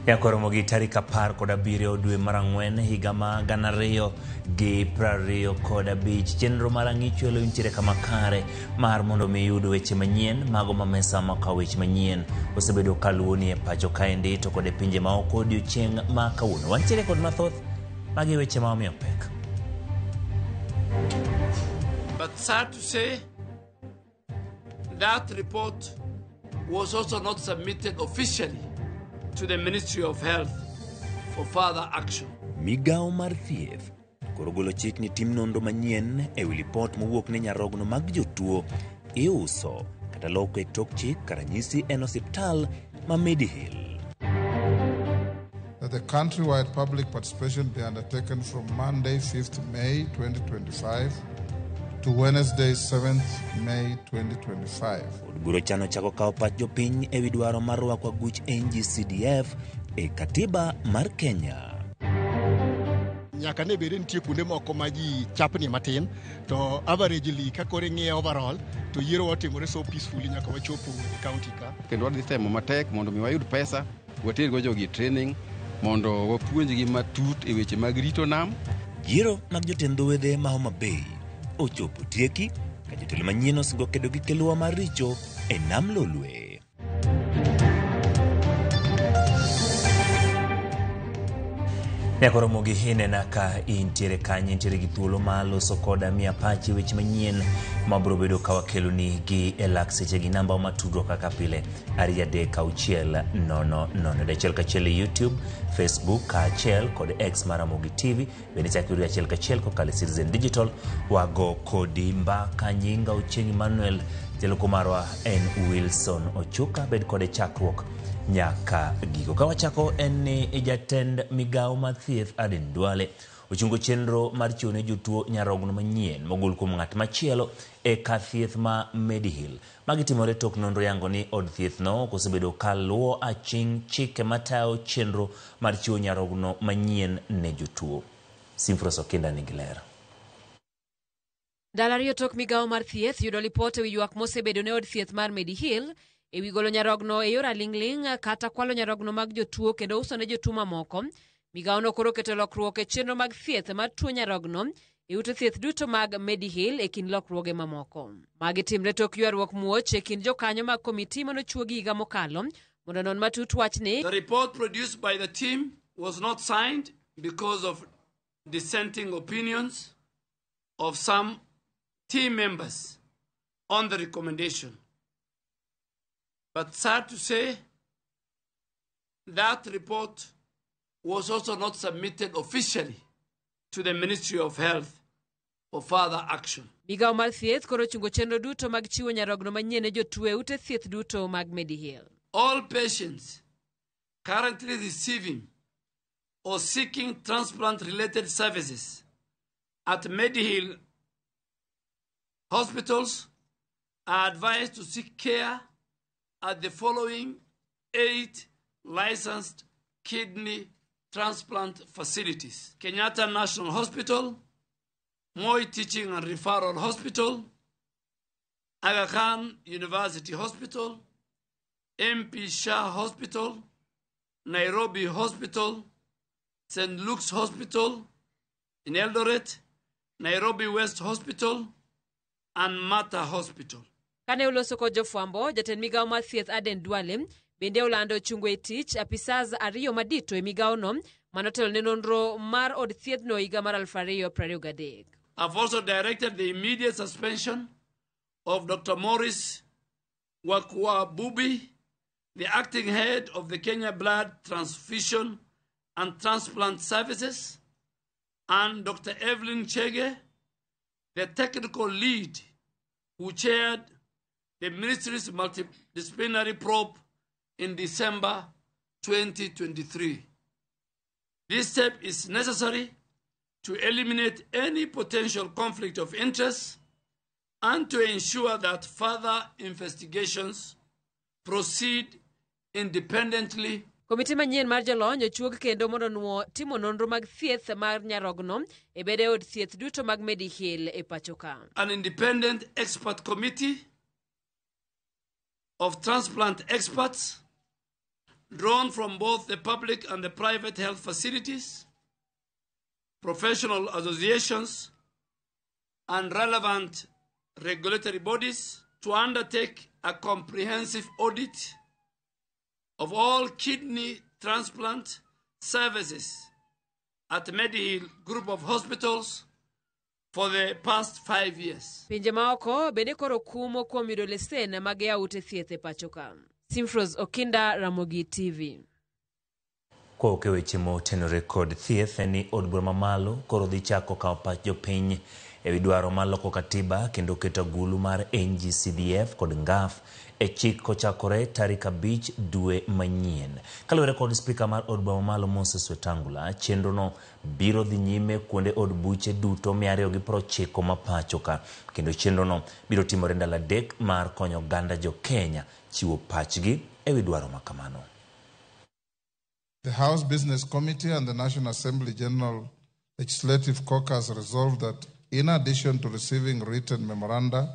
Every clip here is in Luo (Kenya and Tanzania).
Nyaka gi tarik 17 dwe mar ang'wen higa ma 2025. Chenro mar Ang'ichwelo intiere kama kare mar mondo mi iyud weche manyien mago ma mesa makawo weche manyien osebedo kaluwoni e pacho kaendi to kod e pinje maoko odiochieng' ma kawuono. Wantiere kod mathoth magi weche ma omiyo pek. But sad to say, that report was also not submitted officially to the Ministry of Health for further action. Migawo mar thieth koro golo chik ni tim nonro manyien e wi lipot mowuok ne nyarogno mag jotuo iuso kata loko e tok chik ka ranyisi en osiptal ma Medihill. That the countrywide public participation be undertaken from Monday, 5th May 2025 to Wednesday, 7th May 2025. Od bura chano chako kawo pach jopiny e wi dwaro mar rwako aguch NGCDF e katiba mar Kenya. Nyaka ne bed ni nitie kuonde moko ma ji chapni matin, to averagely ka koro ing'iye overall to yiero otimore so peacefully nyaka wachopo e county ka. Kendo wadhi temo matek mondo mi wayud pesa watergo jogi e training mondo wapuonjgi matut e weche mag rito nam. Yiero mag jotend dho wedhe ma Homa Bay ochopo tieki ka jotelo manyien osingo kedo gi keluwa maricho e nam Lolwe. Nyaka romo gi inena ka intiere kanye, intiere gi thuolo mar loso koda miya pachi weche manyien mabiro bedo ka wakeloni gi e lak seche gi namba ma tudruok kaka pile 23600 dichiel kachiel e YouTube, Facebook kaachiel kod X mar Ramogi TV. Bende chak yudo achiel kachiel kokalo e Citizen Digital. Wago kodi mbaka. Nyinga Ochieng' Emmanuel, jaloko marwa en Wilson Ochuka. Bed kode chakruok nyaka giko. Ka wachako en ni jatend migawo mar thieth Aden Duale ochungo chenro mar chiwo ne jotuo nyarogno manyien mogol kuom ng'at machielo e kar thieth ma Medihill. Magi timore tok nonro yango ni od thieth no ok osebedo ka luwo aching' chike matayo chenro mar chiwo nyarogno manyien ne jotuo. Simfros Okinda nigi ler. Ndalo 2 tok migawo mar thieth yudo lipot ewi ywak mosebedo ne od thieth mar Medihill ewi golo nyarogno e yor aling'ling' kata kwalo nyarogno mag jotuo kendo uso ne jotuo mamoko. Migawono koro oketo lokruok e chenro mag thieth mar tuo nyarogno e ute thieth duto mag Medihill e kind lokruoge mamoko. Magi timre tok ywaruok muoch e kind jokanyo mag komiti manochuogi higa mokalo mondo onon matut wachni. The report produced by the team was not signed because of dissenting opinions of some team members on the recommendation. But sad to say, that report was also not submitted officially to the Ministry of Health for further action. Migawo mar thieth koro ochungo chenro duto mag chiwo nyarogno manyien ne jotuo e ute thieth duto mag Medihill. All patients currently receiving or seeking transplant-related services at Medihill hospitals are advised to seek care at the following 8 licensed kidney transplant facilities: Kenyatta National Hospital, Moi Teaching and Referral Hospital, Aga Khan University Hospital, MP Shah Hospital, Nairobi Hospital, St. Luke's Hospital in Eldoret, Nairobi West Hospital, and Mater Hospital. Kane oloso kod jofwambo, jatend migawo mar thieth Aden Duale bende olando chungo e tich apisas 2 madito e migawono manotelo ne nonro mar od thiethno higa mar 2023. I've also directed the immediate suspension of Dr. Maurice Wakwabubi, the acting head of the Kenya Blood Transfusion and Transplant Services, and Dr. Evelyn Chege, the technical lead who chaired the ministry's multidisciplinary probe in December 2023. This step is necessary to eliminate any potential conflict of interest and to ensure that further investigations proceed independently. Komiti manyien mar jolony ochuog kendo mondo onuo timo nonro mag thieth mar nyarogno e bede od thieth duto mag Medihill e pacho ka. An independent expert committee of transplant experts drawn from both the public and the private health facilities, professional associations, and relevant regulatory bodies to undertake a comprehensive audit of all kidney transplant services at Mediheal Group of Hospitals for the past 5 years. Pinje maoko bende koro kumo kuom yudo lesen mag yawo ute thieth e pacho ka. Simfros Okinda, Ramogi TV. Kowuok e weche motenore kod thieth en ni od bura mamalo koro dhi chako kawo pach jopiny ewi dwaro mar loko katiba kendo keto agulu mar NGCDF kod NGAF e chik kochakore tarik 5 dwe manyien. Kaluwore kod spika mar od bura mamalo Moses Wetangula, chenrono biro dhi nyime kuonde od buche duto 290 ma pacho ka, kendo chenrono biro timore ndalo 3 mar konyo oganda jo Kenya chiwo pachgi ewi dwaro ma kamano. The House Business Committee and the National Assembly General Legislative Caucus resolved that in addition to receiving written memoranda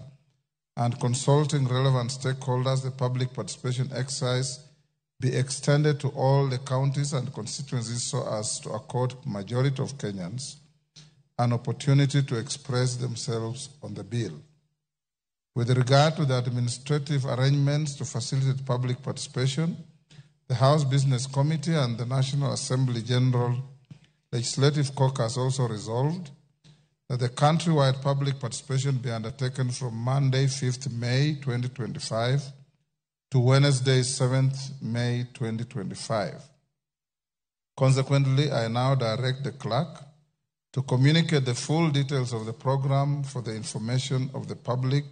and consulting relevant stakeholders, the public participation exercise be extended to all the counties and constituencies so as to accord majority of Kenyans an opportunity to express themselves on the bill. With regard to the administrative arrangements to facilitate public participation, the House Business Committee and the National Assembly General Legislative Caucus also resolved that the countrywide public participation be undertaken from Monday, 5th May 2025 to Wednesday, 7th May 2025. Consequently, I now direct the clerk to communicate the full details of the program for the information of the public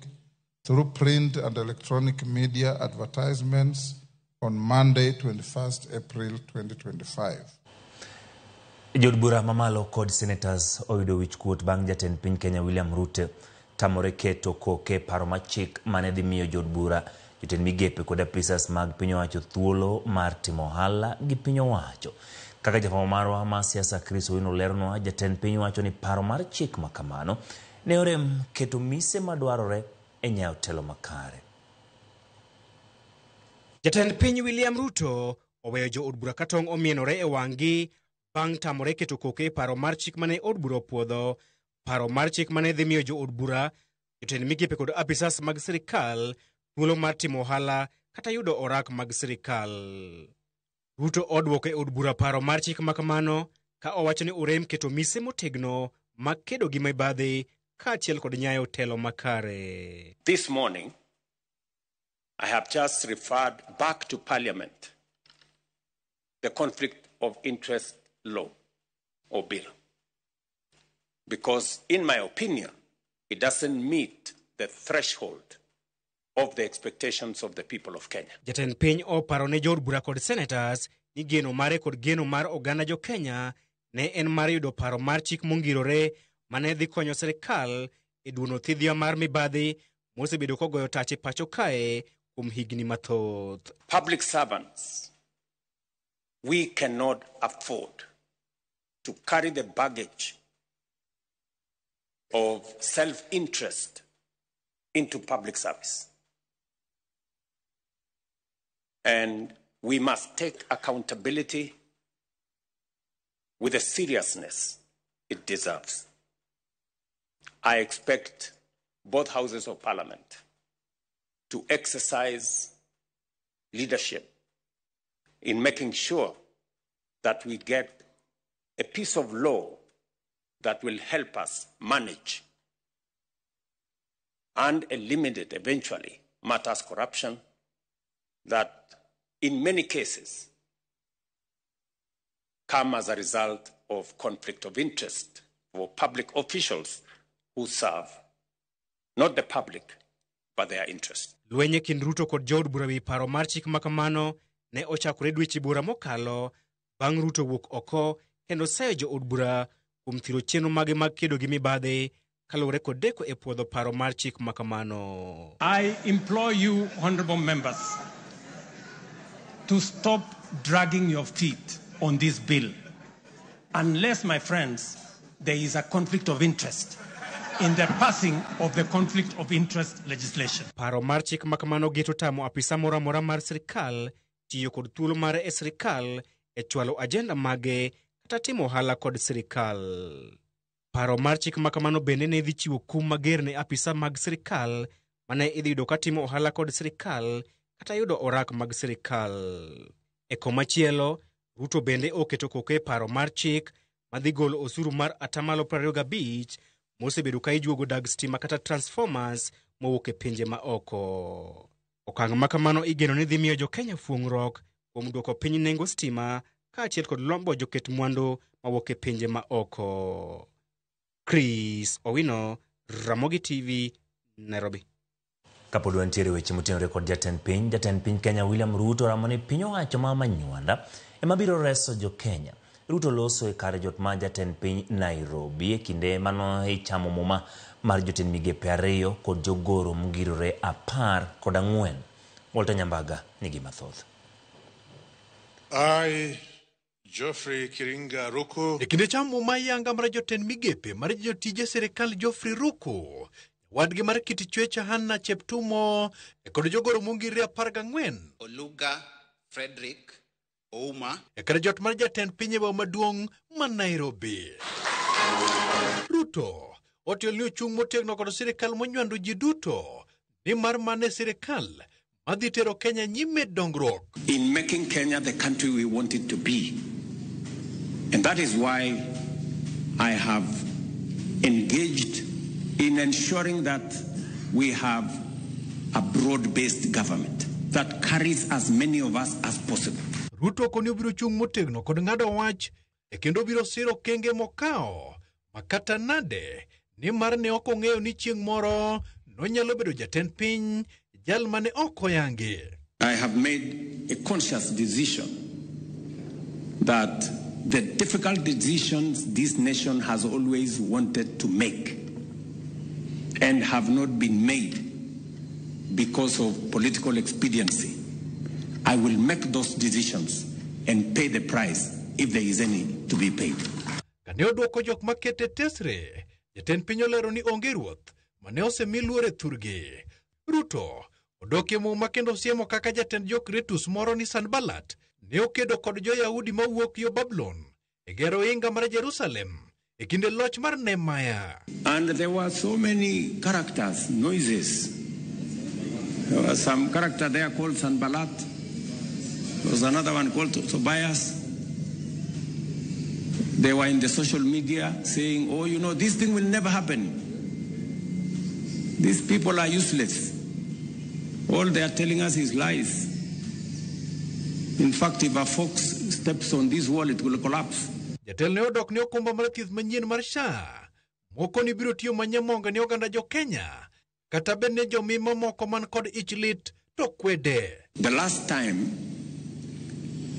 through print and electronic media advertisements on Monday, 21st April 2025. Jood bura mamalo kod senators oyudo wich kuot bang' jatend piny Kenya William Ruto tamore keto koke paro mar chik mane dhi miyo jood bura, jotend migepe kod apisas mag piny owacho thuolo mar timo ohala gi piny owacho. Kaka jafwambo marwa ma siasa Chris Owino leronwa, jatend piny wacho ni paro mar chik ma kamano ne orem keto mise madwarore e nyayo telo makare. Jatend piny William Ruto oweyo jood bura ka tong' omienore e wang'gi bang' tamore keto koke e paro mar chik mane od bura opuodho. Paro mar chik mane dhi miyo jood bura, jotend migepe kod apisas mag sirikal thuolo mar timo ohala kata yudo orak mag sirikal. Ruto odwoko e od bura paro mar chik ma kamano ka owacho ni orem keto mise motegno mag kedo gi mibadhi kaachiel kod nyayo telo makare. This morning, I have just referred back to Parliament the conflict of interest law or bill, because in my opinion, it doesn't meet the threshold of the expectations of the people of Kenya. Jatend piny oparo ne jood bura kod senators ni geno mare kod geno mar oganda jo Kenya ne en mar yudo paro mar chik mongirore mane dhi konyo sirikal e duono thidhia mar mibadhi mosebedo kogoyo tach e pacho kae kuom higni mathoth. Public servants, we cannot afford to carry the baggage of self-interest into public service. And we must take accountability with the seriousness it deserves. I expect both houses of parliament to exercise leadership in making sure that we get a piece of law that will help us manage and eliminate eventually matters corruption that in many cases come as a result of conflict of interest for public officials who serve not the public but their interest. Lweny e kind Ruto kod jood bura wi paro mar chik ma kamano ne ochakore dweche bura mokalo bang' Ruto wuok oko kendo seyo jood bura kuom thiro chenro mage mag kedo gi mibadhi kaluwore kod deko e puodho paro mar chik ma kamano. I implore you, honorable members, to stop dragging your feet on this bill unless, my friends, there is a conflict of interest in the passing of the conflict of interest legislation. Paro mar chik ma kamano geto tamo apisa moro amora mar sirikal tiyo kod thuolo mare e sirikal e chwalo ajenda mage kata timo ohala kod sirikal. Paro mar chik ma kamano bende ne dhi chiwo kum mager ne apisa mag sirikal mane idhi yudo ka timo ohala kod sirikal kata yudo orak mag sirikal. E komachielo, Ruto bende oketo koko e paro mar chik madhi golo osuru mar 25% mosebedo ka ijuogo dag stima kata transformers mowuok e pinje ma oko. Okang' ma kamano igeno ni dhi miyo jo-Kenya fuong'ruok kuom duoko piny nengo stima kaachiel kod lombo joket mwandu mawuok e pinje ma oko. Chris Owino, Ramogi TV, Nairobi. Kapod wantiere weche motenore kod jatend piny Kenya William Ruto ramo ni piny owacho ma Manywanda ema biro reso jo Kenya. Ruto loso e kar jot mar jatend piny Nairobi e kinde mano ichamo muma mar jotend migepe 2 kod jogoro mogirore 14. Walter Nyambaga nigi mathoth. I, Geoffrey Kiringa Ruku. E kinde chamo muma yanga mar jotend migepe mar jotije sirikal Geoffrey Ruku, wadgi mar kit chwech Hannah Cheptumo e kod jogoro mongirore 14. Oluga Frederick Ouma. E kar jot mar jatend piny e boma maduong' ma Nairobi. Ruto otiyo ni ochung' motegno kod sirikal monywando ji duto ni mar mane sirikal madhi tero Kenya nyime dongruok. In making Kenya the country we want it to be. And that is why I have engaged in ensuring that we have a broad-based government that carries as many of us as possible. Ruto koni obiro chung' motegno kod ng'ado wach e kendo obiro siro kenge mokawo makata nade ni mar ne ok ong'eyo ni chieng' moro nonyalo bedo jatend piny jal mane ok oyangi. I have made a conscious decision that the difficult decisions this nation has always wanted to make and have not been made because of political expediency, I will make those decisions and pay the price if there is any to be paid. Kane odwoko jok makete tesre, jatend piny olero ni onge ruoth mane osemi luor e thurgi. Ruto odokie muma kendo siemo kaka jatend jo-Kretus moro ni Sanbalat ne okedo kod jo-Yahudi mawuok yo Babulon e gero ohinga mar Jerusalem e kinde loch mar Nehemia. And there were so many characters, noises. There was some character there called Sanballat. There was another one called Tobias. They were in the social media saying, oh, you know, this thing will never happen. These people are useless. All they are telling us is lies. In fact, if a fox steps on this wall, it will collapse. Jatelo ne odok ne okumba mar thieth manyien mar SHA. Moko ni biro tiyo manyamonga ne oganda jo Kenya. Kata bed ne jomi mamoko man kod ich lit to kwede. The last time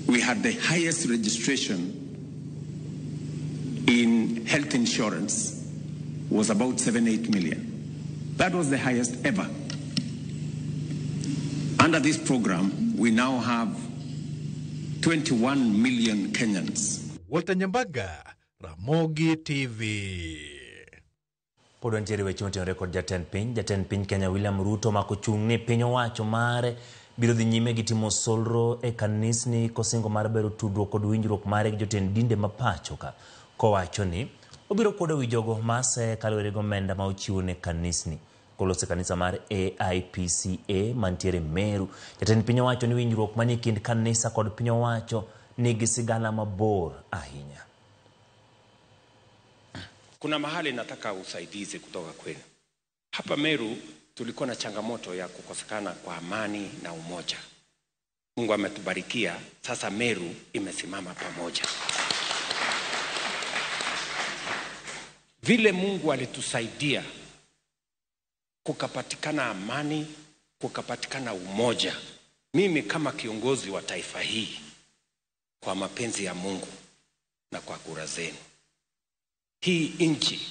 we had the highest registration in health insurance was about 7-8 million. That was the highest ever. Under this program, we now have 21 million Kenyans. Walter Nyambaga, Ramogi TV. Pod wantiere weche motenore kod jatend piny Kenya William Ruto mako chung' ni piny owacho mare biro dhi nyime gi timo solro e kanisni kosingo mar bero tudruok kod winjruok mare gi jotend dinde ma pacho ka, kowacho ni obiro kuodo wi jogo mase kaluwore gi omenda ma ochiwo ne kanisni. Koloso kanisa mar AIPCA mantiere Meru, jatend piny owacho ni winjruok manie kind kanisa kod piny owacho nigi sigana mabor ahinya. Kuna mahali nataka usaidizi kutoka kwenu. Hapa Meru tulikuwa na changamoto ya kukosekana kwa amani na umoja. Mungu ametubarikia, sasa Meru imesimama pamoja. Vile Mungu alitusaidia kukapatikana amani, kukapatikana umoja. Mimi kama kiongozi wa taifa hii, kwa mapenzi ya Mungu na kwa kura zenu, hii nchi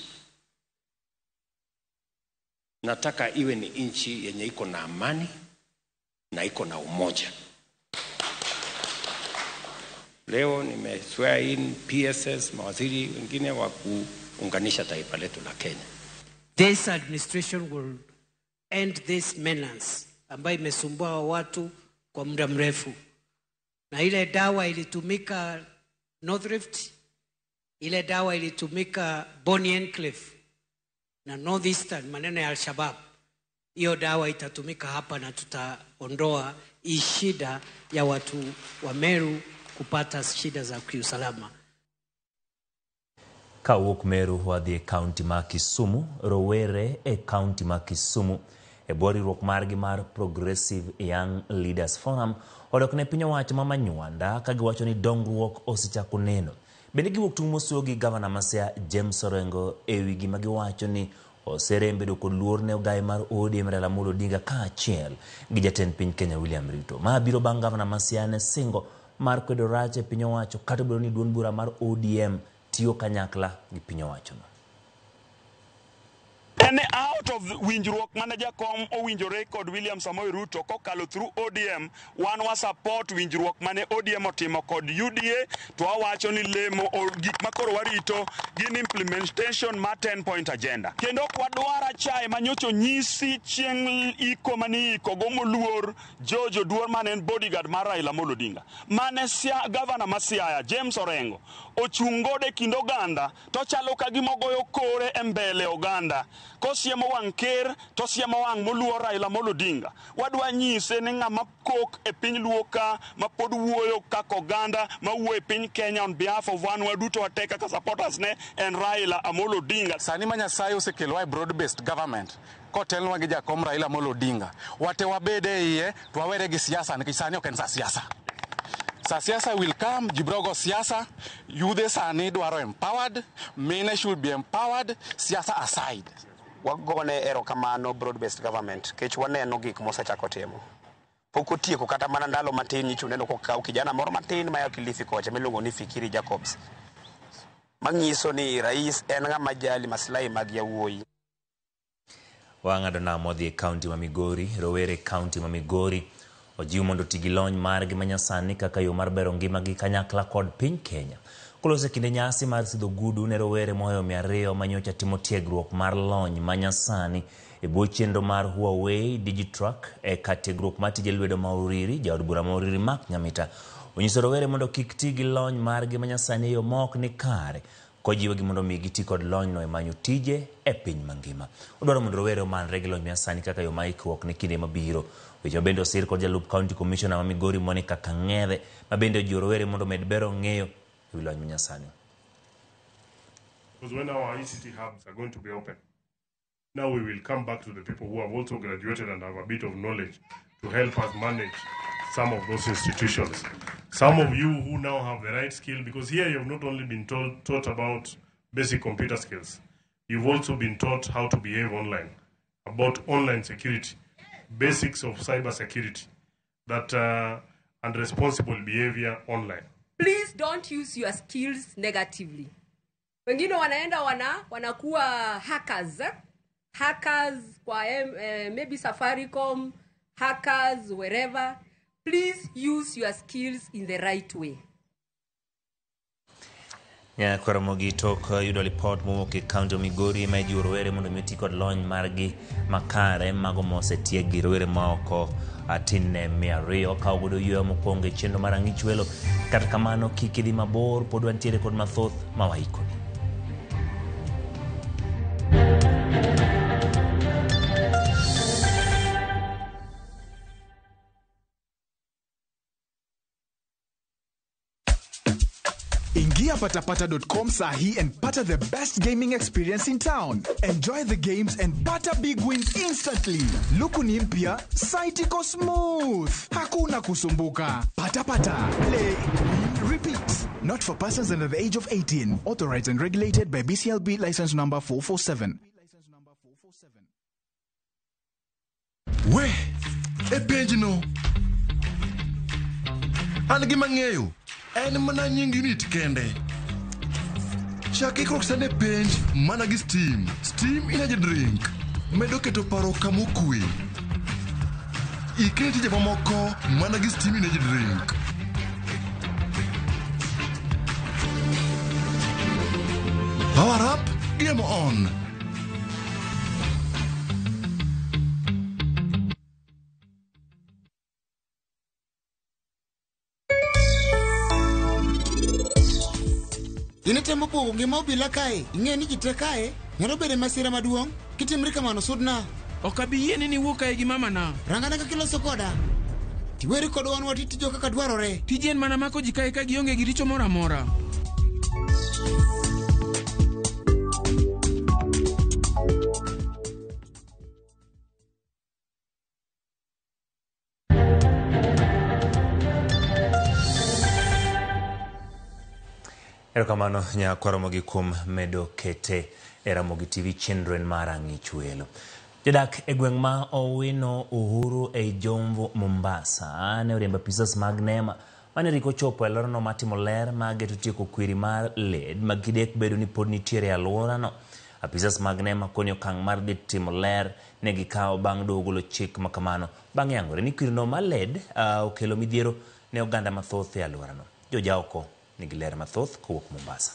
nataka iwe ni nchi yenye iko na amani na iko na umoja. Leo nime swear in PSS, mawaziri wengine wa kuunganisha taifa letu la Kenya. This administration will end this menace ambayo imesumbua watu kwa muda mrefu. Na ile dawa ilitumika North Rift, ile dawa ilitumika Boni Enclave na Northeastern, maneno ya Al-Shabaab, hiyo dawa itatumika hapa na tutaondoa hii shida ya watu wa Meru kupata shida za kiusalama. Kawuok Meru wadhi e kaunti ma Kisumu, rowere e kaunti ma Kisumu e bwo riwruok margi mar Progressive Young Leaders Forum odok ne piny owacho ma Manywanda ka giwacho ni dongruok osechako neno. Bende giwuok tung' mosuo gi gavana ma Siaya James Orengo ewi gima giwacho ni oserem bedo kod luor ne ogaye mar ODM Raila Amolo Odinga kaachiel gi jatend piny Kenya William Ruto. Ma biro bang' gavana ma Siaya ne singo mar kwedo rach e piny owacho kata obedo ni duond bura mar ODM tiyo kanyakla gi piny owachono. En out of winjruok mane jakom owinjore kod William Samoei Ruto kokalo through ODM, wan wa support winjruok mane ODM otimo kod UDA, to wawacho ni lemo gik makoro warito gin implementation mar 10 point agenda. Kendo ok wadwar achaye manyocha onyisi chieng' iko mane iko go moluor George Oduor mane en bodyguard mar Raila Amolo Odinga. Mane gavana ma Siaya James Orengo ochung' godo e kind oganda to chalo ka gima ogoyo kore e mbele oganda. Kosiemo wang' ker to siemo wang' moluor Raila Amolo Odinga. Wadwa nyise ni ng'ama kok e piny Luo ka ma pod wuoyo kaka oganda ma wuoyo e piny Kenya on behalf of wan waduto wate kaka supporters ne en Raila Amolo Odinga. Sani ma Nyasaye osekelowa e broad based government kotelnwa gi jakom Raila Amolo Odinga, wate wabed e iye to wawere gi siasa nikech sani ok en sa siasa. Sa siasa will come, ji biro go siasa, yudhe sani dwaro empowered, mine should be empowered, siasa aside. Wagone erokamano broad based government kech waneno gik mosechako timo. Pok otieko kata mana ndalo matin nyicho neno kokaw kijana moro matin maya Kilifi kocha miluongo ni Fikiri Jacobs. Manyiso ni rais en ng'ama jali maslahi mag yawuoyi. Wang'ado nam wadhi e kaunti ma Migori, rowere kaunti ma Migori ojiw mondo oti gi lony margi manyasani kaka yo mar bero ngimagi kanyakla kod piny Kenya. Koloso e kinde nyasi mar sidho gudu ne rowere mohewo 200 manyocha timo tiegruok mar lony manyasani e bwo chenro mar Huawei Digitrack e kar tiegruok mar tije lwedo ma Uriri, jaod bura ma Uriri Mark Nyamita onyiso rowere mondo kik ti gi lony margi manyasani e yo ma ok ni kare, kojiwogi mondo mi giti kod lonyno e manyo tije e piny mangima. Odwaro mondo rowere omanre gi lony manyasani kaka yo mar ikruok ne kinde mabiro. Weche ma bende osir kod jalup county commissioner ma Migori Monica Kang'ethe ma bende ojiwo rowere mondo omed bero ng'eyo ewi lony manyasani. Because when our ICT hubs are going to be open, now we will come back to the people who have also graduated and have a bit of knowledge to help us manage some of those institutions. Some of you who now have the right skill, because here you have not only been taught about basic computer skills, you've also been taught how to behave online, about online security, basics of cyber security, that and responsible behavior online. Please don't use your skills negatively. Wengine wanaenda wanakuwa hackers, eh? Hackers kwa maybe Safaricom, hackers wherever. Please use your skills in the right way. Nyakoromogi tok yudo lipot mowuok e kaunti ma Migori ma ijiwo rowere mondo mi oti kod lony margi makare mago mosetieg gi rowere maoko tin ne 200 kawo godo yueyo mokwongo e chenro mar ang'ich welo. Kata kamano kik idhi mabor, pod wantiere kod mathoth ma waikoni. Ingia patapata.com sahi and pata the best gaming experience in town. Enjoy the games and pata big wins instantly. Luku ni mpya, site iko smooth. Hakuna kusumbuka. Patapata, play, win, repeat. Not for persons under the age of 18. Authorized and regulated by BCLB license number 447. We, e penj no. An gima ng'eyo en mana nying unit kende. Chak ikruok sani e penj mana gi Steam. Steam Energy Drink medo keto paro kama okwe. Ikri tije mamoko mana gi Steam Energy Drink. Power up, game on. In itemo bwogo ngima obila kae, ing'e ni ji te kae nyalo bedo e masira maduong'. Kitimri kamano sudna. Ok abi yieni ni iwuo kae gi mamana. Rangana kaka iloso koda. Tiweri kod wan wati tijo kaka dwarore. Tiji en mana mako ji kae ka gionge gi richo moro amora. Erokamano nyakwa Ramogi kuom medo kete e Ramogi TV chenro en mar Ang'ich Welo. Jodak e gweng' ma Owino Uhuru ei Jomvu, Mombasa ne oriembo apisas mag NEMA mane riko chopo e alworano mar timo ler ma geto tieko kwiri mar lead ma gidek bedo ni pod nitiere e alworano. Apisas mag NEMA koni okang' mar dhi timo ler ne gikawo bang' doho golo chik ma kamano bang' yangore ni kwirino mar lead okelo midhiero ne oganda mathoth e alworano. Jojaoko nigi ler mathoth kowuok Mombasa.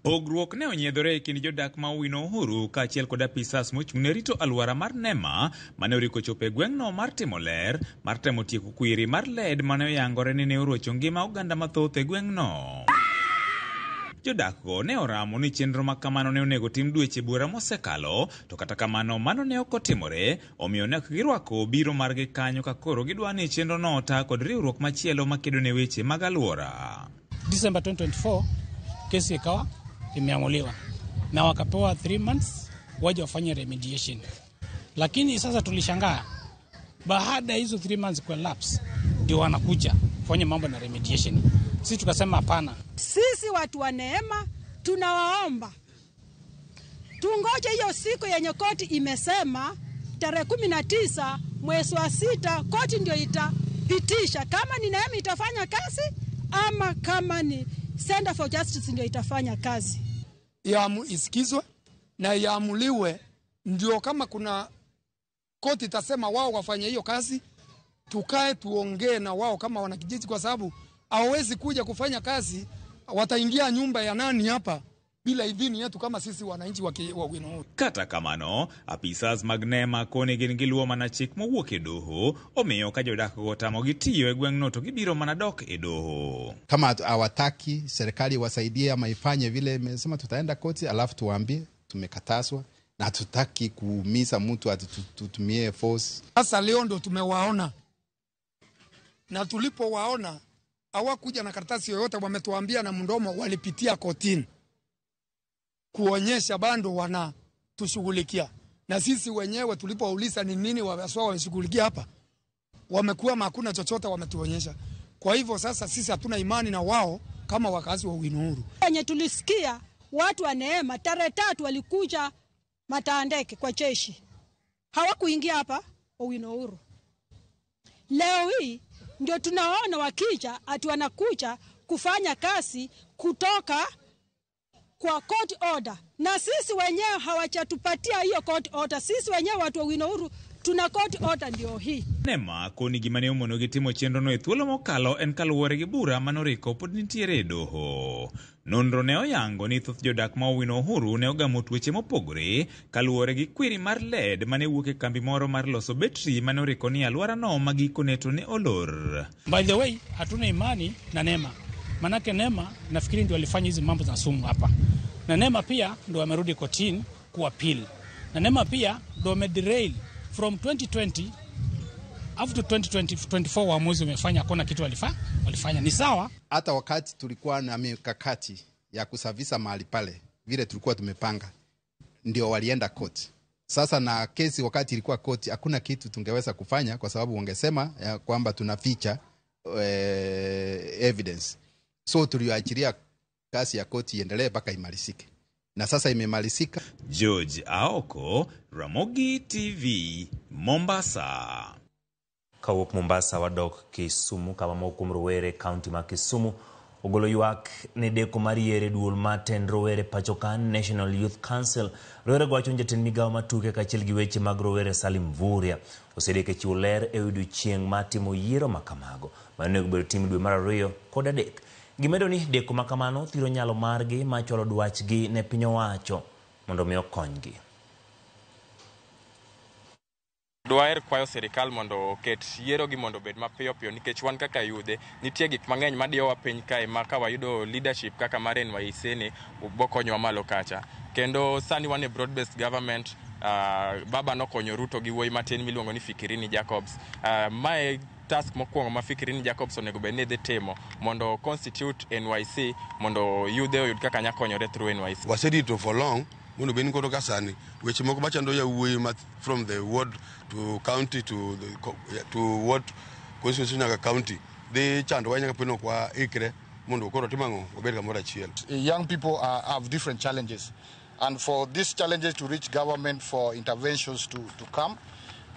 Pogruok ne onyiedhore e kind jodak ma Owino Uhuru kaachiel kod apisas mochung' ne rito alwora mar NEMA mane oriko chopo e gweng'no mar timo ler mar temo tieko kwiri mar lead mane oyangore ni ne orocho ngima oganda mathoth e gweng'no. Jodakgo ne oramo ni chenro ma kamano ne onego tim dweche buora mosekalo, to kata kamano mano ne ok otimore, omiyo ne ok girwako biro margi kanyo ka koro gidwa ni chenrono ota kod riwruok machielo makedo ne weche mag alwora. December 2024 kesi ikawa imeamuliwa na wakapewa 3 months waje wafanye remediation, lakini sasa tulishangaa baada ya hizo 3 months kuelapse ndio wanakuja kufanya mambo na remediation. Sisi tukasema hapana. Sisi watu wa Neema tunawaomba tungoje hiyo siku yenye koti imesema tarehe 19 mwezi wa 6, koti ndio itapitisha kama ni Neema itafanya kazi ama kama ni Center for Justice ndio itafanya kazi. Isikizwe na iamuliwe, ndio kama kuna koti itasema wao wafanye hiyo kazi, tukae tuongee na wao kama wanakijiji, kwa sababu hawawezi kuja kufanya kazi, wataingia nyumba ya nani hapa bila idhini yetu kama sisi wananchi wa Owino Uhuru. Kata kamano, apisas mag NEMA koni gin giluwo mana chik mowuok e doho, omiyo ka jodak go otamogi tiyo e gweng'no to gibiro mana dok e doho. Kama hawataki serikali wasaidie ama ifanye vile imesema, tutaenda koti alafu tuwaambie tumekatazwa na hatutaki kuumiza mtu ati tutumie force. Sasa leo ndo tumewaona, na tulipowaona hawakuja na karatasi yoyote, wametuambia na mdomo walipitia kotini kuonyesha bado wanatushughulikia. Na sisi wenyewe tulipouliza ni nini wameshughulikia hapa, wamekuwa hakuna chochote wametuonyesha. Kwa hivyo sasa sisi hatuna imani na wao kama wakazi wa Owino Uhuru. Wenye tulisikia watu wa Neema tarehe 3 walikuja Matandeke kwa jeshi, hawakuingia hapa Owino Uhuru. Leo hii ndio tunaona wakija ati wanakuja kufanya kazi kutoka kwa court order, na sisi wenyewe hawajatupatia hiyo court order. Sisi wenyewe watu wa Owino Uhuru tuna court order ndio hii. NEMA koni gima ne omonogi timo chenrono e thuolo mokalo en kaluwore gi bura manoriko pod nitiere e doho. Nonro ne oyango ni thoth jodak ma Owino Uhuru ne ogamo tuoche mopogore kaluwore gi kwiri mar lead mane wuok e kambi moro mar loso betri mane oriko ni alworano ma gikone to ne olor. By the way, hatuna imani na NEMA. Manake NEMA nafikiri ndio walifanya hizi mambo za sumu hapa. Na NEMA pia ndio wamerudi kotini kuappeal. Na NEMA pia ndio wamederail from 2020 up to 2024 waamuzi wamefanya hakuna kitu walifanya. Ni sawa. Hata wakati tulikuwa na mikakati ya kusafisha mahali pale vile tulikuwa tumepanga, ndio walienda court. Sasa na kesi wakati ilikuwa court hakuna kitu tungeweza kufanya, kwa sababu wangesema ya kwamba tunaficha evidence. So tuliachilia kazi ya koti iendelee mpaka imalizike. Na sasa imemalizika. George Aoko, Ramogi TV, Mombasa. Kawuok Mombasa wadok Kisumu kama moko kuom rowere kaunti ma Kisumu ogolo ywak ne deko mar yiero e duol mar tend rowere pacho ka National Youth Council. Rowere go wacho ni jatend migawo mar tuke kaachiel gi weche mag rowere Salim Mvurya osedeko e chiwo ler e odiochieng' mar timo yiero ma kamago ma onego bed tim dwe mar 2 kod 3. Gimedo ni deko ma kamano thiro nyalo margi mar chwalo dwachgi ne piny owacho mondo mi okonygi. Dwaher kwayo sirikal mondo oket yiero gi mondo obed mapiyo piyo nikech wan kaka yudhe nitie gik mang'eny madiyowa piny kae ma ka wayudo leadership kaka mar NYC ni bokonyowa malo kacha. Kendo sani wan e broad based government. Baba nokonyo Ruto gi wuoyi matin miluongo ni Fikirini Jacobs. Mae task mokwongo ma Fikirini Jacobs onego bed ni dhi timo mondo constitute NYC mondo yudhe oyud kaka nya konyore through NYC. Waserito for long mondo bed ni koro ka sani weche moko machando yawuoyi ma from the ward to county to ward constituency nyaka county dhi chandowa nyaka pino ok waikre mondo koro tim ang'o wabed kamoro achiel. Young people have different challenges. And for these challenges to reach government for interventions to come,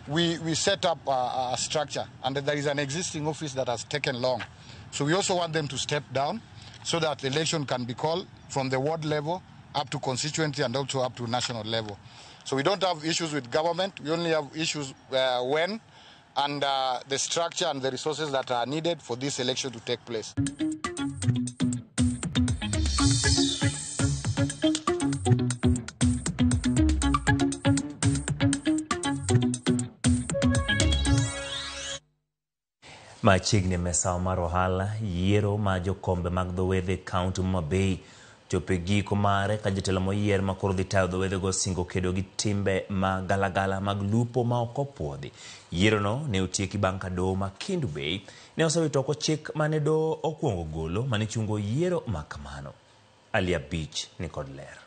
we set up a structure, and there is an existing office that has taken long. So we also want them to step down so that the election can be called from the ward level up to constituency and also up to national level. So we don't have issues with government, we only have issues when and the structure and the resources that are needed for this election to take place. Machiegni e mesawa mar ohala, yiero ma jokombe mag dho wedhe e kaunti ma Homa Bay chopo e giko mare ka jotelo moyier ma koro dhi tayo dho wedhego osingo kedo gi timbe ma galagala mag lupo ma ok opuodhi. Yierono ne otieki bang' ka doho ma Kendu Bay ne osewito oko chik mane doho okwongo golo mane chungo yiero ma kamano. Ali Abich ni kod ler.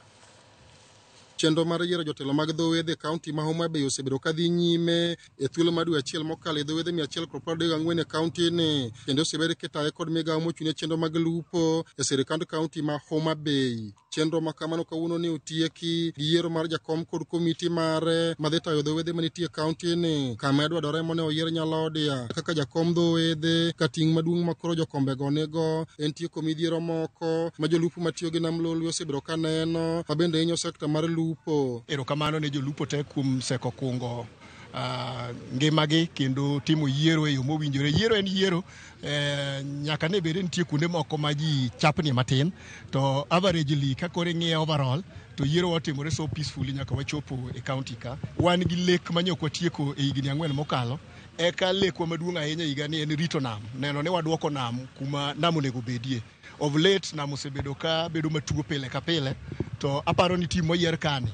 Chenro mar yiero jotelo mag dho wedhe e kaunti ma Homa Bay osebedo ka dhi nyime e thuolo mar dwe achiel mokalo e dho wedhe 134 e kaunti ni, kendo osebed kitaye kod migawo mochung' ne chenro mag lupo e sirikand kaunti ma Homa Bay. Chenro ma kamano kawuono ne otieki gi yiero mar jakom kod komiti mare madhi tayo dho wedhe manitie e kaunti ni, kama dwarore mone oyier Nyalodia kaka jakom dho wedhe ka ting' maduong' ma koro jokombego nigo en tieko midhiero moko ma jolupo matiyo gi nam Lolwe osebedo ka neno ma bende hinyo sekta mar lupo. Erokamano ne jolupo te kuom seko kungo ngimagi kendo timo yiero e yo mowinjore. Yiero en yiero, nyaka ne bed ni nitie kuonde moko ma ji chapni matin, to averagely ka koro ing'iye overall to yiero otimore so peacefully nyaka wachopo e county ka. Wan gi lek ma nyok watieko e higni 4 mokalo, eka lekwa maduong' ahinya higa ni en rito nam, neno ni waduoko nam kuma nam onego bedie. Of late nam osebedo ka bedo matuo pile ka pile, to aparo ni team moyier kani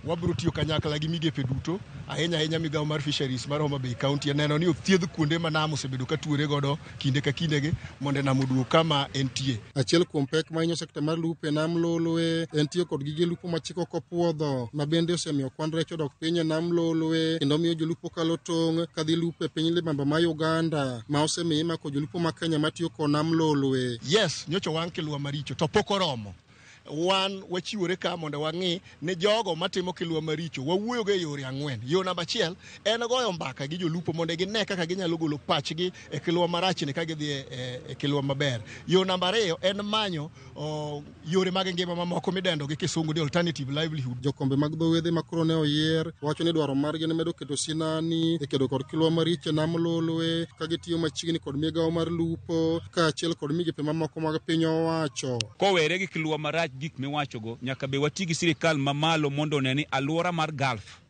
wabiro tiyo kanyakla gi migepe duto, ahinya ahinya migawo mar fisheries mar Homa Bay County, neno ni othiedh kuonde ma nam osebedo ka tuore godo kinde ka kindegi mondo nam oduog kama entie. Achiel kuom pek ma hinyo sekta mar lupo e nam Lolwe en tiyo kod gige lupo ma chik ok opuodho, ma bende osemiyo kwan rech odok piny e nam Lolwe kendo miyo jolupo kalo tong' kadhi lupo e piny libamba ma Uganda, ma osemiyo imako jolupo ma Kenya matiyo kod nam Lolwe. Yes, nyocha wang' kilwa maricho to pok oromo. Wan wachiwore ka mondo wang'i ni jogo matimo kilwa maricho wawuoyo go e yore 4. Yo namba 1 en goyo mbaka gi jolupo mondo gine kaka ginyalo golo pachgi e kilwa marachni ka gidhi e kilwa maber. Yo namba 2 en manyo yore mag ngima mamoko midendo gi kisungu ni alternative livelihood. Jokombe mag dho wedhe ma koro ne oyier wacho ni dwaro margi en medo keto sinani e kedo kod kilwa maricho e nam Lolwe ka gitiyo machiegni kod migawo mar lupo kaachiel kod migepe mamoko mag piny owacho. Kowere gi kilwa marach gik miwachogo, nyaka be wati gi sirikal mamalo mondo one ni alwora mar Gulf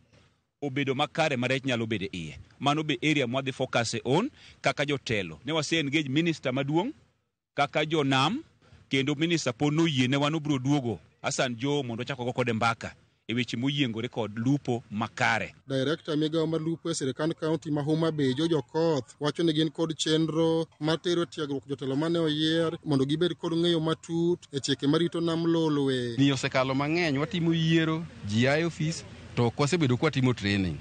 obedo makare ma rech nyalo bedo e iye. Mano be area mwadhi focus on kaka jotelo. Ne wase engage minister maduong' kaka jonam, kendo minister pod noyie ne wan obiro duogo Hassan Joho mondo wachak wago kode mbaka e weche moyiengore kod lupo makare. Director migawo mar lupo e sirikand kaunti ma Homa Bay, George Okoth, wacho ni gin kod chenro mar tero tiegruok jotelo mane oyier mondo gibed kod ng'eyo matut e chike marito nam Lolwe. Ni osekalo mang'eny, watimo yiero, ji a e ofis, to ok wasebedo ka watimo training.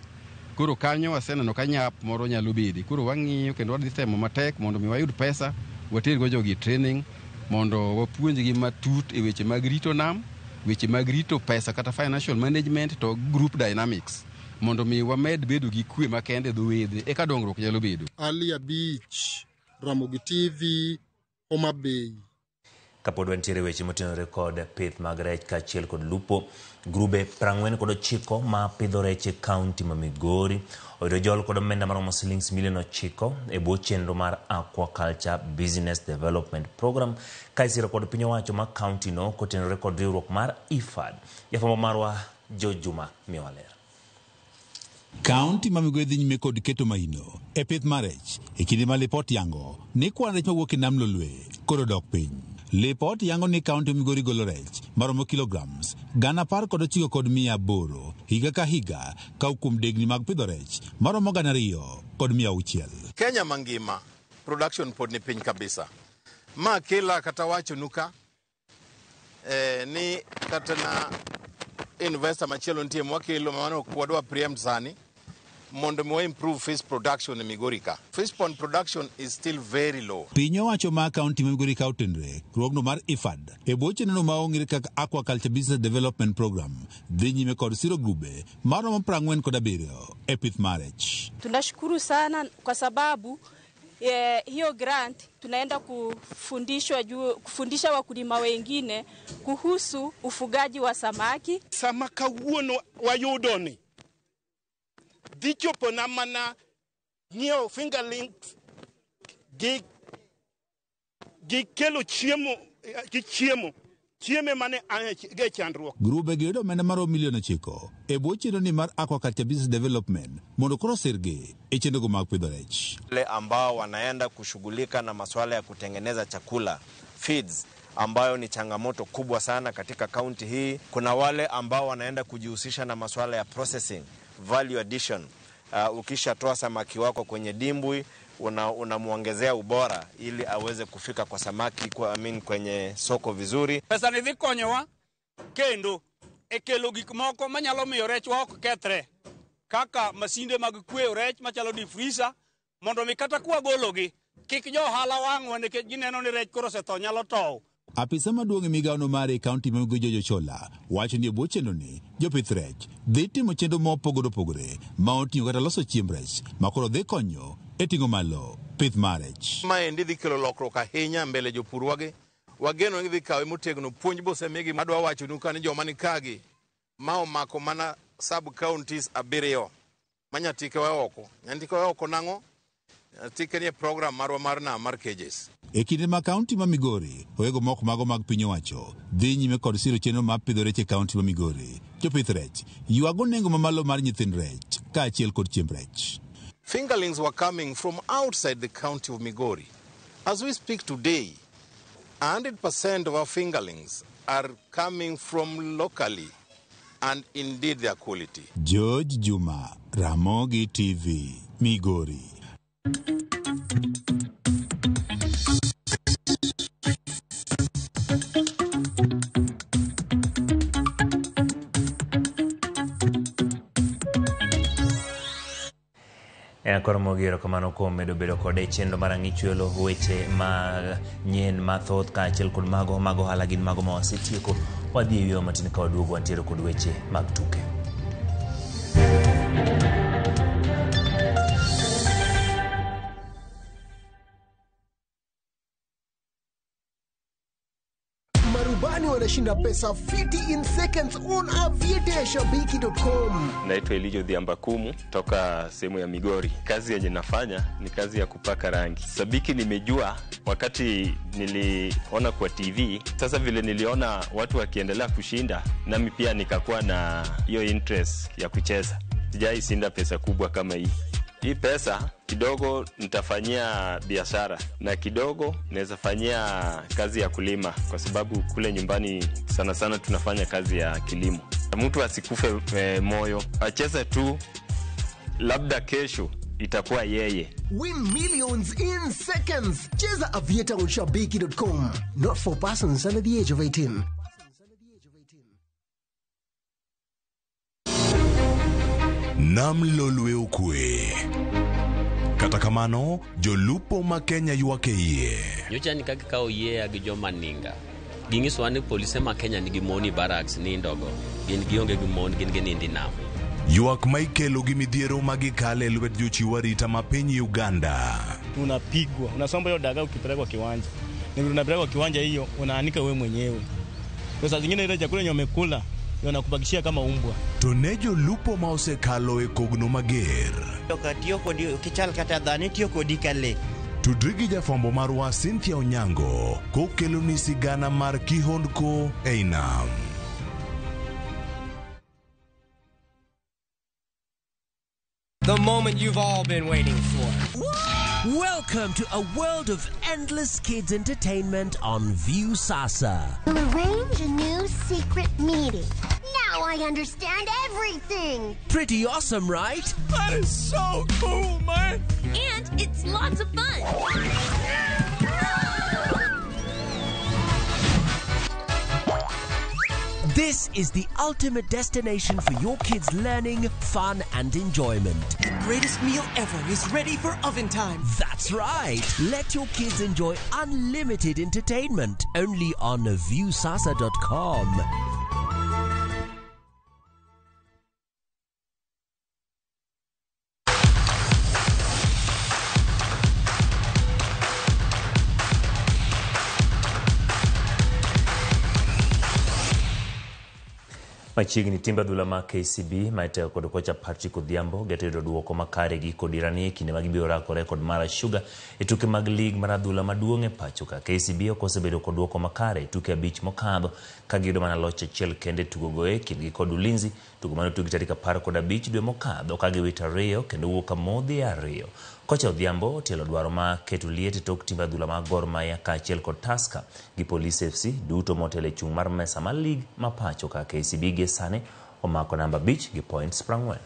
Koro kanyo waseneno ka nyap moro nyalo bede. Koro wang'iyo kendo wadhi temo matek mondo mi wayud pesa, watergo jogi e training mondo wapuonjgi matut e weche mag rito nam, weche mag rito pesa kata financial management to group dynamics mondo mi wamed bedo gi kwe makende e dho wedhe eka dongruok nyalo bedo. Ali Abich, Ramogi TV, Homa Bay. Kapod wantiere weche motenore kod pith mag rech kaachiel kod lupo, grube 49 ma pidho rech e kaunti ma Migori oyudo jol kod omenda maromo silings milion 9 e bwo chenro mar Aquaculture Business Development Program ka isiro kod piny owacho ma kaunti no kotenore kod riwruok mar IFAD. Jafwambo marwa Joe Juma miyowa ler. Kaunti ma Migori dhi nyime kod keto maino e pith mar rech e kinde ma lipot yango ni kwan rech mawuok e nam Lolwe koro dok piny. Lipot yango ni kaunti ma Migori golo rech maromo kilograms 19,800 higa ka higa ka kuom degni mag pidho rech maromo 2,600. Kenya mangima production pod ni piny kabisa. Ma kela kata wachonu ka ni kata na investor machielo nitie mwakelo mano ok wadwa preempt sani mondo mi wa improve fish production e Migori ka. Fish pond production is still very low. Piny owacho ma kaunti ma Migori ka otenre riwruogno mar IFAD e bwo chenro ma ong'ere kaka Aquaculture Business Development Program dhi nyime kod siro grube maromo 47 e pith mar rech. Tunashukuru sana kwa sababu hiyo grant tunaenda kufundishwa juu, kufundisha wakulima wengine kuhusu ufugaji wa samaki. Sama kawuono wayudo ni dhi chopona mana nyiewo fingerlings gi kelo chiemo gi chiemo chieme mane an e chandruok. Grube gi yudo omenda maromo milion 9 e bwo chenro ni mar Aquaculture Business Development mondo koro sirgi e chenrogo mag pidho rech. Wale ambao wanaenda kushughulika na masuala ya kutengeneza chakula feeds, ambayo ni changamoto kubwa sana katika kaunti hii. Kuna wale ambao wanaenda kujihusisha na masuala ya processing, value addition. Ukishatoa samaki wako kwenye dimbwi unamuongezea ubora ili aweze kufika kwa samaki kwa, kwenye soko vizuri. Pesa ni dhi konyowa kendo e kelo gik moko manyalo miyo rechwa ok kethre kaka masinde mag kweyo rech machalo deep freezer mondo mi kata kwagologi kik jo ohala wang'wa nikech gineno ni rech koro osetho nyalo tow. Apisa maduong' e migawono mare e kaunti ma Migori George Ochola wacho ni e bwo chenroni jopith rech dhi timo chenro mopogore opogore ma oting'o kata loso chiemb rech ma koro dhi konyo e ting'o malo pith mar rech. Maendi dhi kelo lokruok ahinya mbele jopurwagi. Wageno ni gidhi kawe motegno. Puonj bosemigi. Adwa wachonu ka ni joma ni kagi ma omako mana sub counties 7 ma Nyatike wa oko. Nyatike wa oko nang'o? Nyatike ni e program marwa mar nam mar cages. E kinde ma kaunti ma Migori owego moko mago mag piny owacho dhi nyime kod siro chenro mar pidho rech e kaunti ma Migori. Jopith rech ywago nengo mamalo mar nyithind rech kaachiel kod chiemb rech. Fingerlings were coming from outside the county of Migori. As we speak today, 100% of our fingerlings are coming from locally, and indeed their quality. George Juma, Ramogi TV, Migori. Koro Ramogi erokamano kuom medo bedo kode e chenro mar ang'ichwelo weche manyien mathoth kaachiel kod mago mag ohala gin mago ma wasetieko. Wadhi e yweyo matin ka waduogo wantiere kod weche mag tuke. Marubani wanashinda pesa fiti in seconds on aviateashabiki.com. Naitwa Elijo Dhiambakumu toka sehemu ya Migori. Kazi yenye nafanya ni kazi ya kupaka rangi. Sabiki nimejua wakati niliona kwa TV. Sasa vile niliona watu wakiendelea kushinda, nami pia nikakuwa na hiyo interest ya kucheza. Sijai shinda pesa kubwa kama hii. Hii pesa kidogo nitafanyia biashara na kidogo naweza fanyia kazi ya kulima, kwa sababu kule nyumbani sana sana tunafanya kazi ya kilimo. Mtu asikufe moyo, acheze tu, labda kesho itakuwa yeye. Win millions in seconds. Cheza Aviator on shabiki.com. Not for persons under the age of 18. Nam Lolwe okwe. Kata kamano, jolupo ma Kenya ywak e iye. Nyocha ni kaka kawo yie gi joma ninga. Ging'isowa ni polise ma Kenya nigi mon e barracks nindogo. Gin gionge gi mon, gin ginindo e nam. Ywak ma ikelo gi midhiero ma gikale e lwet jochiw arita ma piny Uganda. Unapigwa, unasomba hiyo dagaa ukipeleka kwa kiwanja. Na vile unapeleka kwa kiwanja hiyo, unaanika wewe mwenyewe. Kwa saa zingine ile chakula yenye umekula, wanakubakishia kama umbwa. To ne jolupo ma osekalo e kogno mager. Ok tiyo kodi kichal kata dhano itiyo kodi ka lee. Tudri gi jafwambo marwa Cynthia Onyango kokeloni sigana mar kihondko ei nam. The moment you've all been waiting for. Welcome to a world of endless kids entertainment on Viusasa. We'll arrange a new secret meeting. Now I understand everything. Pretty awesome, right? That is so cool, man. And it's lots of fun. This is the ultimate destination for your kids' learning, fun, and enjoyment. The greatest meal ever is ready for oven time. That's right. Let your kids enjoy unlimited entertainment only on Viusasa.com. Machiegni timbe adhula ma KCB ma itayo kod kocha Patrick Odhiambo geto yudo duoko makare gi kod Irani e kinde ma gibiro rakore kod Mara Sugar e tuke mag lig mar adhula maduong' e pacho ka. KCB ok osebedo kod duoko makare e tuke 5 mokadho ka giyudo mana loch achiel kende tugo go e kindgi kod Ulinzi, tugo mane otugi tarik 15 dwe mokadho ka giwito 2 kendo wuok amodhi 2. Kocha Odhiambo otielo dwaro ma keto liet e tok timbe adhula mag Gor Mahia kaachiel kod Tusker gi Police FC duto motelo e chung' mar mesa mar lig ma pacho ka. KCB gie sani omako namba 5 gi points 40.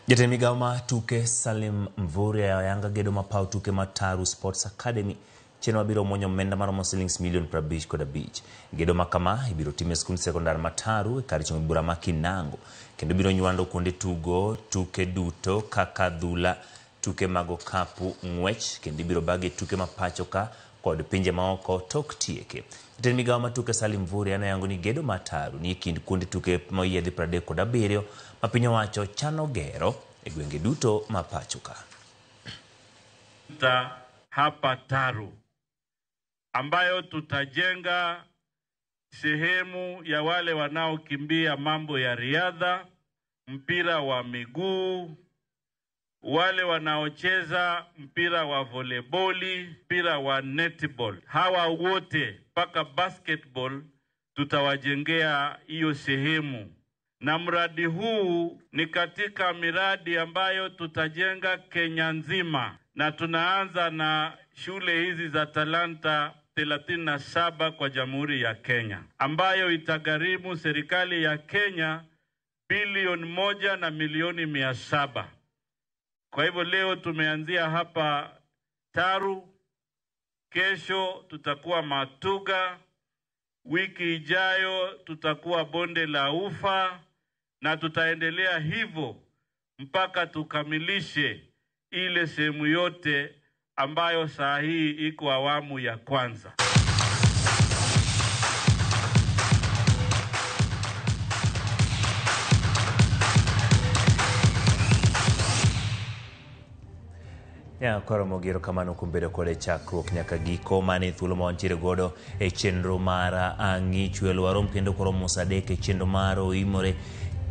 Jatend migawo ma tuke Salim Mvurya oyanga gedo ma paw tuke ma Taru Sports Academy chenro mabiro muonyo omenda maromo silings milion 55. Gedo ma kama ibiro tim e skund sekondar ma Taru e kar chungo bura ma Kinango kendo biro nywando kuonde tugo tuke duto kaka adhula, tuke mag okapu, ng'wech kendo ibiro bage tuke ma pacho ka kod pinje maoko tok tieke. Jatend migawo ma tuke Salim Mvurya noyango ni gedo ma Taru ni e kind kuonde tuke moyiedhi 37 ma piny owacho chano gero e gwenge duto ma pacho ka. Hapa Taru ambayo tutajenga sehemu ya wale wanaokimbia mambo ya riadha, mpira wa miguu, wale wanaocheza mpira wa voleboli, mpira wa netball. Hawa wote mpaka basketball tutawajengea hiyo sehemu. Na mradi huu ni katika miradi ambayo tutajenga Kenya nzima, na tunaanza na shule hizi za talanta 37 kwa Jamhuri ya Kenya, ambayo itagharimu serikali ya Kenya bilioni 1,700,000. Kwa hivyo leo tumeanzia hapa Taru, kesho tutakuwa Matuga, wiki ijayo tutakuwa Bonde la Ufa, na tutaendelea hivyo mpaka tukamilishe ile sehemu yote ambayo saa hii iko awamu ya kwanza. Ya koro mogero kamano kuom bedo kode chakruok nyaka giko mane thuolo ma wantiere godo e chenro mar Ang'ichwe Lwarom kendo koro mos adek e chenro mar Oimore.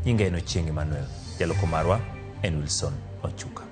Nyinga en Ochieng' Emmanuel, jaloko marwa en Wilson Ochuka.